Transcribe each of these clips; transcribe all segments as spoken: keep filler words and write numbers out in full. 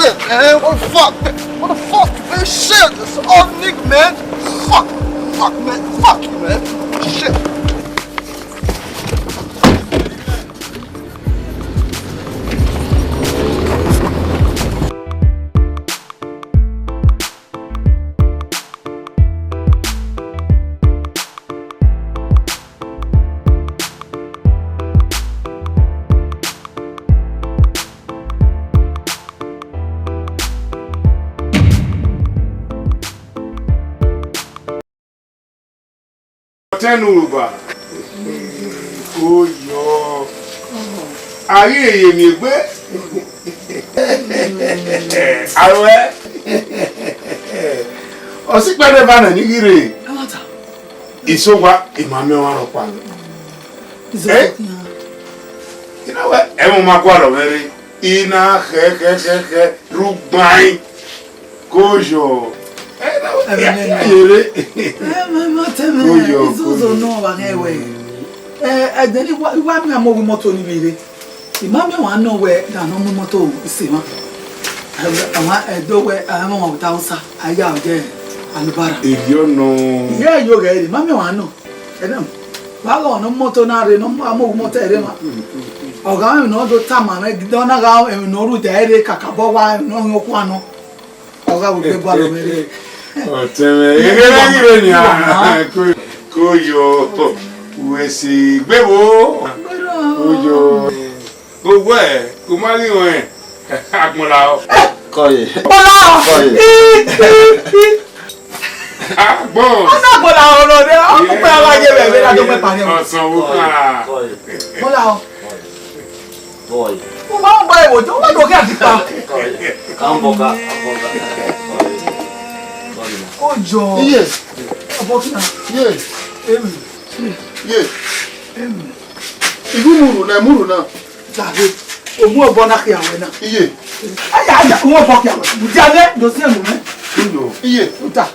Man, what the fuck? What the fuck? Man, shit, it's all Nick, man. Fuck, fuck, man, fuck you, man. Shit. Ọtẹn ne uwa ba. Oyọ. A ghi ye miẹn egbe. Aro ẹ. Ọ si kpẹdẹ ba nẹ ni ghi rre. Isogua, ima miẹn ọmwa rhọkpa. Ẹ? Ina wẹ, ẹmwẹ ma gualọ mwẹ rre. I na khẹ, khẹ, khẹ, khẹ, rugbain. Koyọ. Ẹ na wẹ, ya, ya yere. Koyọ, izozo koyọ. Nọ wa ghẹ wẹ. Ẹ, ẹdẹ ni wa, wa mi amo wi moto ni vbe rre. I ma miẹn ọmwa nọ wẹ da ne ọ mu imoto ise mwa. Ẹ, ọmwa, ẹ, do wẹ, ẹ, ọmwa vbe ta Hausa, a ya ọ ye Alubara. Erriọ nọ. Iye yo ghẹ rre, I ma miẹn ọmwa nọ. Ẹdẹ, wa gha ne imoto na rre, ne ọ mu imoto ẹre mwa. Ọ gha mwẹ emwi ne ọ do tama mwẹ, ọ na gha mwẹ emwi ne ọ rhunmwuda ẹre kakabọ wa, emwi ne ọ rhunmwuda okhuan nọ. Ọ gha vbe gbe gualọ mwẹ rre. Ọtẹn mwẹ, eghe na ghi rre nia, ko, koyọ, wẹ si gbe vbo, koyọ. Owẹ, u ma ghi ruẹn agbọn lahọ. Kọye. Kọye. Agbọn. Ọ na gbọla ọrọ rẹ, ọ kò pẹ́ wa ye vbe vbe na do pẹ́ pariẹ. Ọsàn wo kan. Kọye. Gbọla ọ. Kọye. U ma mọ ẹvbo jọ, u ma do ghe adipa. Kọye. Ka mbọ ka, ka mbọ ka. Kọye. Kọye. Koyọ. Iye. Abọ kina. Iye. Emi. Iye. Emi. Iwu muru na, muru na. Dare, omu ọbọ na khian wẹ na. Iye. Aya, aya, omu ọbọ khian wẹ. Mudia nẹ, do si enu mẹ. Koyọ. Iye. Uta.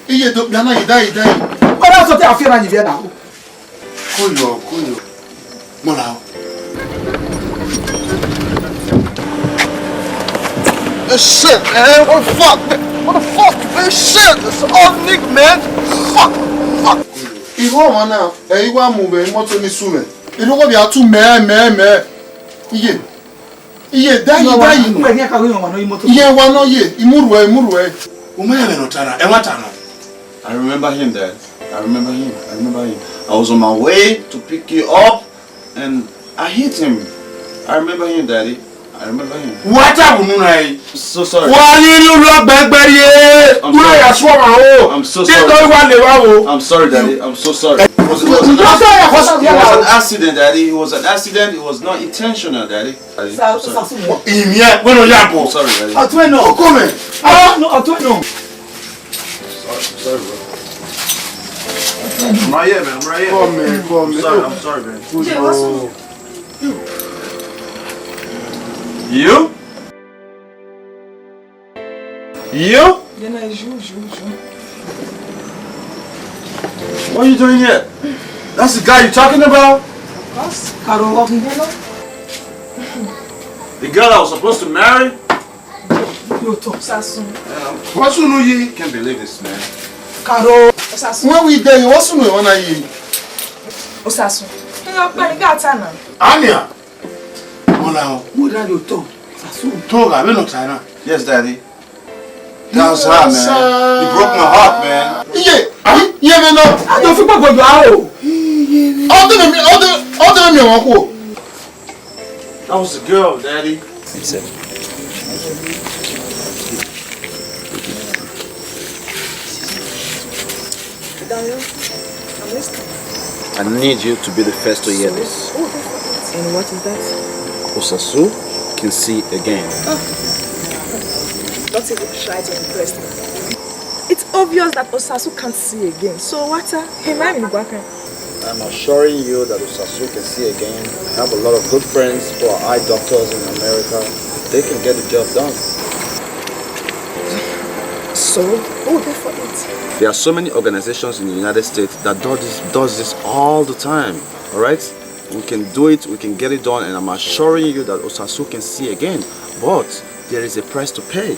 Iye do kpia na, ida, ida. Wẹ na sọte afiẹn na yi vbe na o. Koyọ, koyọ. Mọla o. Shit, man. What the fuck? What the fuck? Man, shit, it's all Nick, man. Fuck, fuck. Igho ọmwa na, ẹ i wa mu vbe imoto ni su mwẹ. Erriọ ọghe ovbi a tu mẹ, mẹ, mẹ. Iye. Iye, dayi, dayi. Uwẹ ni a ka ghi yan ọmwa nọ ye imoto. Iye, wa nọ ye, I mu rhuẹ, I mu rhuẹ. U ma rẹn ẹmwẹ ne ọ ta na, ẹmwata nọ. I remember him, Dad. I remember him. I remember him. I was on my way to pick you up and I hit him. I remember him, Daddy. I remember him. Wa ta vbe unu na re? So sorry. Wa ghi rhie unu ọgbẹn gbe rrie. I'm sorry. Unu ya suọ ọmwa o. I'm so sorry. Tito wa le wa o. I'm sorry, Daddy. I'm so sorry. It was, it was an accident, Daddy. It was an accident. It was not intentional, Daddy. Daddy, I'm sorry. Ìyẹn gbọ́dọ̀ yà bọ̀. I'm sorry, Daddy. Ọtún ẹ̀ náà. Ọkọ mi. Ah, no, ọtún ẹ̀ náà. Sorry, sorry, bro. I'm right here, man. I'm right here. Come, man. Come, man. I'm sorry, I'm sorry, man. Good boy. You? You? Then I you, you, you. What are you doing here? That's the guy you're talking about? Of course. Karo, what? The girl I was supposed to marry? Yo, to. Osasun. What's you know ye? Can't believe this, man. Karo. Osasun. When we there, what's you know when I ye? Osasun. Ẹ pa ni gata na. Ania. Mọla o. Mo da yo to. Osasun. To ga be no ta na. Yes, Daddy. That's her, man. You broke my heart, man. Iye, abi, iye me no. A do fi gbogbo yo a o. Ọdẹ mi, ọdẹ, ọdẹ mi wọn kú. That was the girl, Daddy. He said. Daniel, I'm listening. I need you to be the first to hear this. Oh, that's not it. And what is that? Osasu can see again. Oh. Don't even try to impress me. It's obvious that Osasu can't see again. So what? He might be back. I'm assuring you that Osasu can see again. I have a lot of good friends who are eye doctors in America. They can get the job done. So, who will pay for it? There are so many organizations in the United States that do this, does this all the time, all right? We can do it, we can get it done, and I'm assuring you that Osasu can see again. But There is a price to pay.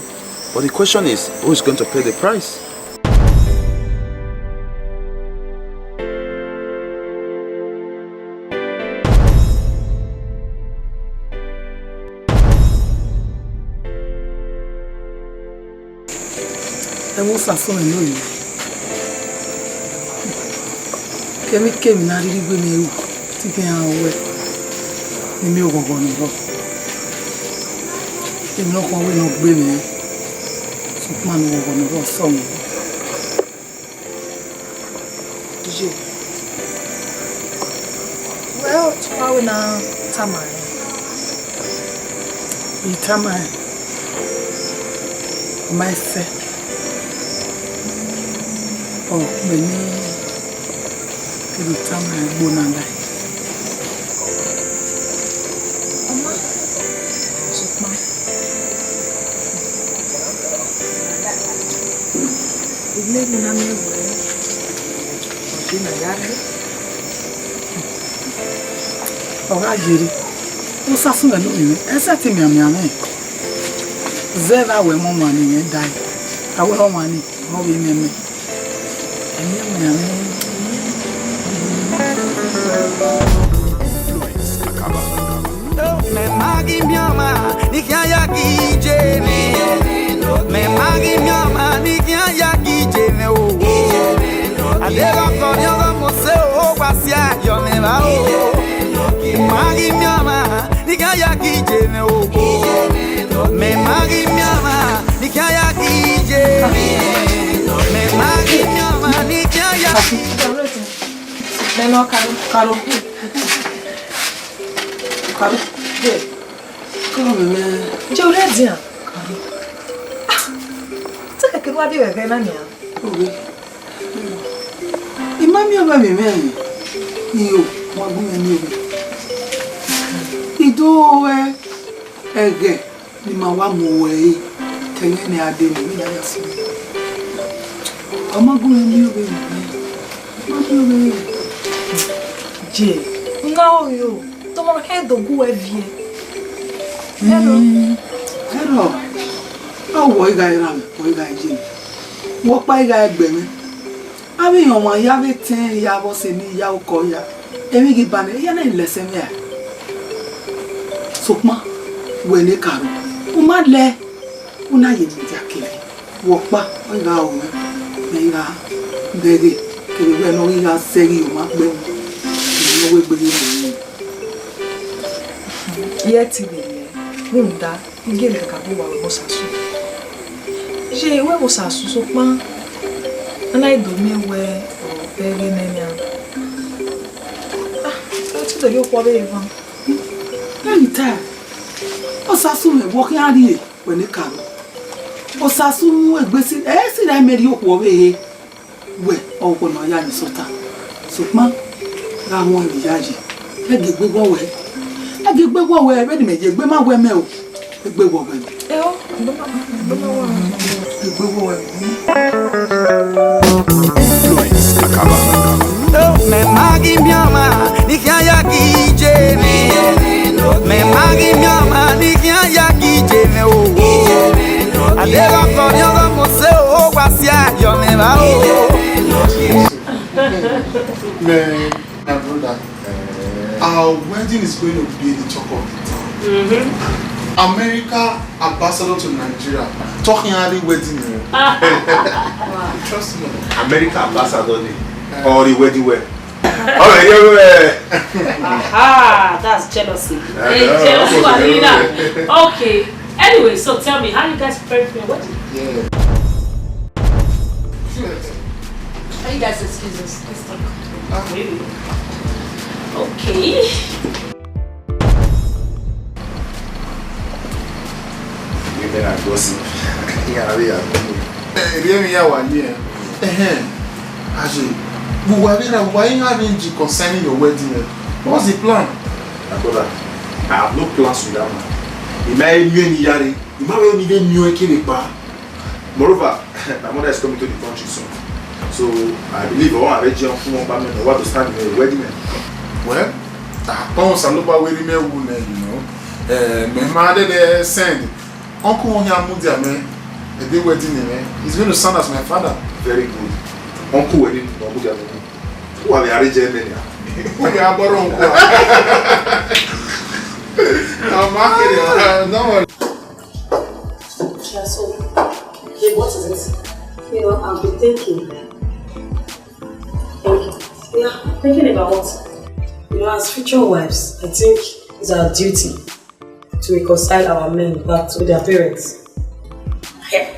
But the question is, who is going to pay the price? Ẹvbo Osasunmwẹ ne orinmwi, kemwikemwi ne a rhirhi wẹ ne ru, te I khian wẹ ne I miẹn oghọghọ ne ọ rrọọ. Emwi ne ọ khọn wẹ ne ọ gbe mwẹ, sokpan ne oghọghọ ne ọ rrọọ sẹ mwẹ. Iye, wẹ ọtẹn uwa wẹ ne a tama rẹn. I tama rẹn, ọ ma sẹ, ọ mẹ ne I keghi tama rẹn gbe ọna na. Ọ ma, sokpan I miẹn ne a miẹn wẹẹ, ọ de na ya rre. Ọ gha ye rre, Osasunmwẹ ne orinmwi, ẹ i sẹtin mianmian mwẹ. Zẹ vbe a wẹ mẹ ọmwa ne irẹn dae, a wẹ ọmwa ni, ọ vbe mwẹ mẹ. Ẹ mianmian mwẹ. Influence Akaba. Mẹ ma ghi miẹn ọmwa ni khian ya gie iye mwẹ. Mẹ ma ghi miẹn ọmwa ni khian ya gie iye mwẹ o. A deghẹ ọkọ ne ọ gha mose o, wa sia yọ mwẹ evba o. Ma ghi miẹn ọmwa ni khian ya gie iye mwẹ o. Mẹ ma ghi miẹn ọmwa ni khian ya gie iye mwẹ. Mẹ ma ghi miẹn ọmwa ni khian ya. Mẹ nọ Karo. Karo. Karo. Ye. Karo mẹ mẹ. Je u rre dian. Karo. Ah. Te kẹkẹ wa de ghẹghẹ na nian. Owe. I ma miẹn ọmwa mẹ mẹ. Iyo, wa gu mẹ ni owe. I do ẹ ẹghẹ. Ne ima wa mu ruẹ ẹre, ke ẹghẹ ne a dee ne ovbi na ya sunu. Ọ ma gu mwẹ miẹn ovbi mwẹ, ọ ma miẹn ovbi mwẹ. Je, u na ro yo, tọmọ kẹ do gu uẹ viẹ. Ẹrọ. Hmm, ẹrọ. A wọ igha eranmwẹ, wọ igha iye mwẹ. Wẹ ọkpa igha ẹgbẹe mwẹ. Avbe irẹn ọmwa hia vbe tẹn ya vbe ọse ne I ya okọ hia, emwi ghi ba nẹ, hia na i lẹ ẹsẹ mwẹ ra? Sokpan, wẹ ne Karo, u ma lẹ, u na ye mudia kevbe, wẹ ọkpa, ọ ghi gha ru mwẹ, mẹ i gha bẹghe, kevbe wẹ ne ọ ghi gha zẹ ghi ye ọmwa gbe, emwi ne ọ wegbe ghi rre. Ye ẹtin vbe lẹ, rhunmwuda, I gele kakabọ wa vbe Osasu. Iye, wẹ vbe Osasu, sokpan a na do miẹn wẹ ọ bẹghe nẹ nian. Ah, ọ te do rhie okhuo ọvbehe van. Ẹ i ta, Osasu mwẹ vbe ọ khian rrie, wẹ ne Karo. Osasu mu egbe si, ẹ i sirra mẹ rhie okhuo ọvbehe. Wẹ ọghuẹ ne ọ ya ni sọta, sokpan gha wọn emwi yayi, ẹ gie egbe wọ wẹ, ẹ gie egbe wọ wẹ, vbene imẹ ye egbe ma wẹ mẹ o, egbe wọ wẹ mẹ. Eo, egbe ma, egbe ma wẹ. Egbe wọ wẹ mẹ. Influence Akaba. Mẹ ma ghi miẹn ọmwa ni khian ya gie iye mwẹ. Mẹ ma ghi miẹn ọmwa ni khian ya gie iye mwẹ o. A deghẹ ọkọ ne ọ gha mose o, wa sia yọ mwẹ evba o. Man, my brother, our wedding is going to be the talk of the town. Mm-hmm. America ambassador to Nigeria talking about the wedding. Trust me. America ambassador ni, or the wedding well. All right, yeah, yeah. Aha, that's jealousy. Hey, jealousy, Marina. Okay. Anyway, so tell me, how you guys preparing for your wedding? Yeah. Can you guys excuse us? Let's talk. Ah. Maybe. Okay. Women are gossip. Yeah, we are. Eh, erriọ emwi ya wa ye. Ẹhẹn. Aye, vbe uwa vbe ra, uwa i gha vbe ji concerning your wedding, eh? What's the plan? My brother, I have no plans with that man. I ma he miẹn ne I ya rre, I ma vbe ne I vbe miẹn ọẹn kevbe kpa. Moreover, my mother is coming to the country soon. So, I believe I want to arrange you for one apartment or what to stand in the wedding, eh? Well, I can't Osanobua wẹ ne I wu nẹ, you know. Eh, mẹ ma dede send. Uncle won't hear mudia, man. A day wedding, man. He's going to sound as my father. Very good. Uncle wedding, no mudia, man. Who are they arranging, man? Who are they arranging? I'm married, uh, no one. Yeah, so, hey, what is it? You know, I've been thinking. Thinking? Yeah, thinking about what? You know, as future wives, I think it's our duty to reconcile our men back to their parents. Hey,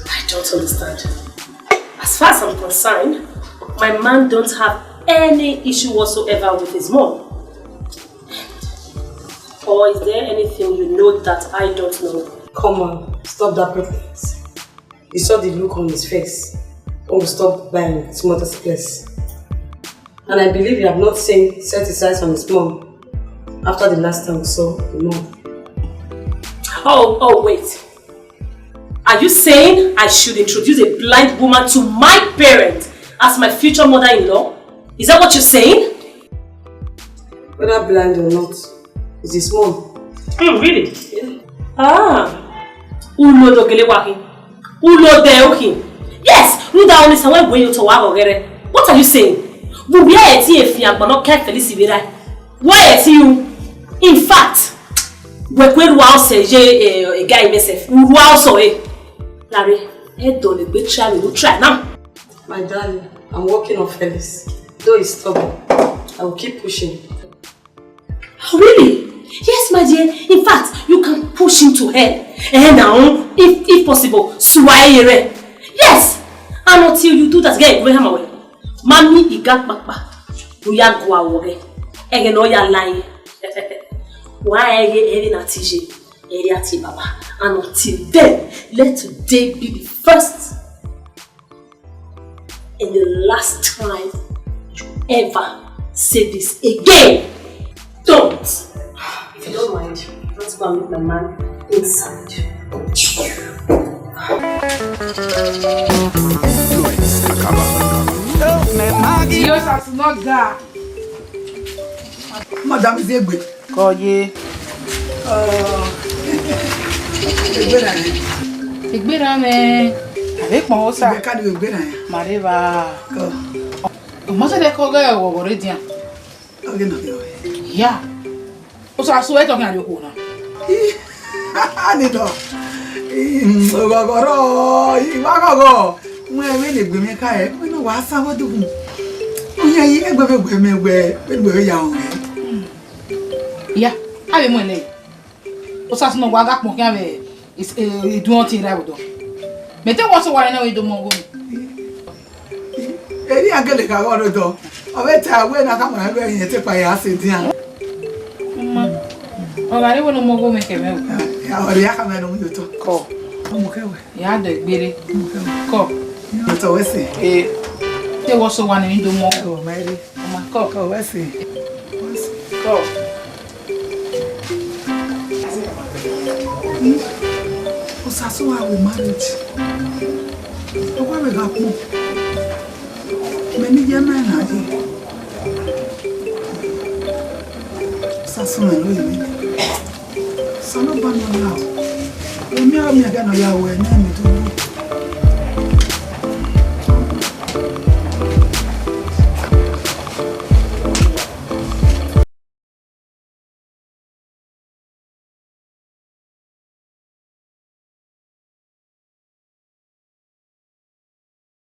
I don't understand. As far as I'm concerned, my man don't have any issue whatsoever with his mom. Or is there anything you know that I don't know? Come on, stop that pretense. You saw the look on his face when we stopped buying his mother's place. And I believe you have not seen set his eyes on his mom after the last time we saw the mom. Oh, oh, wait. Are you saying I should introduce a blind woman to my parents as my future mother-in-law? Is that what you're saying? Whether blind or not, it's his mom. Hmm, really? Yeah. Ah, ulo do gele wa khin. Ulo de okhin. Yes, rhunmwuda ọnii sa wẹ wẹ ye otọ wa ghọghọ rẹ. What are you saying? Vbe uwẹ ẹ ti e fian agbọn nọ ke Felix vbe rae? Wẹ ẹ ti ru? In fact, wẹ kue rua ọsẹ ye, eh, guy himself. U rua ọsẹ ọre. Larre, ẹ dọlegbe try, we will try now. My darling, I'm working on Felix. Though he's stubborn, I will keep pushing. Oh, really? Yes, my dear. In fact, you can push him to hell. Eh, now, if, if possible, sua eye rẹ. Yes! And until you do that, guy, go hammer well. Mami, iga kpakpa. Oya go awọ rẹ. Ẹghẹ ne ọ ya la ye. Wa ẹghẹ ẹre na ti ye. Ẹre a ti baba. And until then, let today be the first and the last time you ever say this again. Don't. If you don't mind, let's go and meet my man inside. Yo, that's not that. Madam Zegbe. Kọ ye. Egbe na ya. Egbe na mẹ. Ave kpọn osa. Egbe ka ni egbe na ya. Mare va. Kọ. Ọ ma sẹ dẹ kọ gẹ wọ wọ re dian. Oge na kẹ. Ya. Osa so e tọ khian rrie okhuo na. Ani dọ. Oghọghọ rọ, I wa ghọghọ. Wẹ vbene egbe mwẹ ka hẹ, wẹ ne wa sa vbe odughu. Uyan yi egbe vbe egbe mwẹ wẹ, vbe egbe vbe ya họn mwẹ. Ya, avbe mu ẹnẹ. Osasu ne ọ wa gha kpọn khian vbe is-, eh, iduọn tie ra vbe odọ. Mẹ te wọ sẹ owa nẹ ne ọ vbe do mọ ọghe mwẹ. Erriọ a gele kha ghe ọdọ. Ọ vbe ta wẹ na khama ẹre ẹre te kpa ya sẹ edian. Mma, ọ gha rre wẹ ne ọ mọ ọghe mwẹ kẹ mwẹ o. Ya, ọ rhie a khama ẹre ne ọ mu ye otọ. Kọ. Ọ mu kẹ wẹ. Ya dọ egbere. Ọ mu kẹ wẹ. Kọ. Otọ wẹ sẹ. Eh, te wọ sẹ owa nẹ ne I do mọ. Ọ ma rre. Ọ ma kọ. Kọ wẹ sẹ. Wẹ sẹ. Kọ. Osasu wa ru marriage. Ọ wa vbe gha kpọn. Mẹ ne I ye ma na ye. Osasu mwẹ ne ọ ye mwẹ. Osanobua ne ọ ya o. Emwi a miẹn ẹghẹ ne ọ ya ruẹ ne mẹ do ru.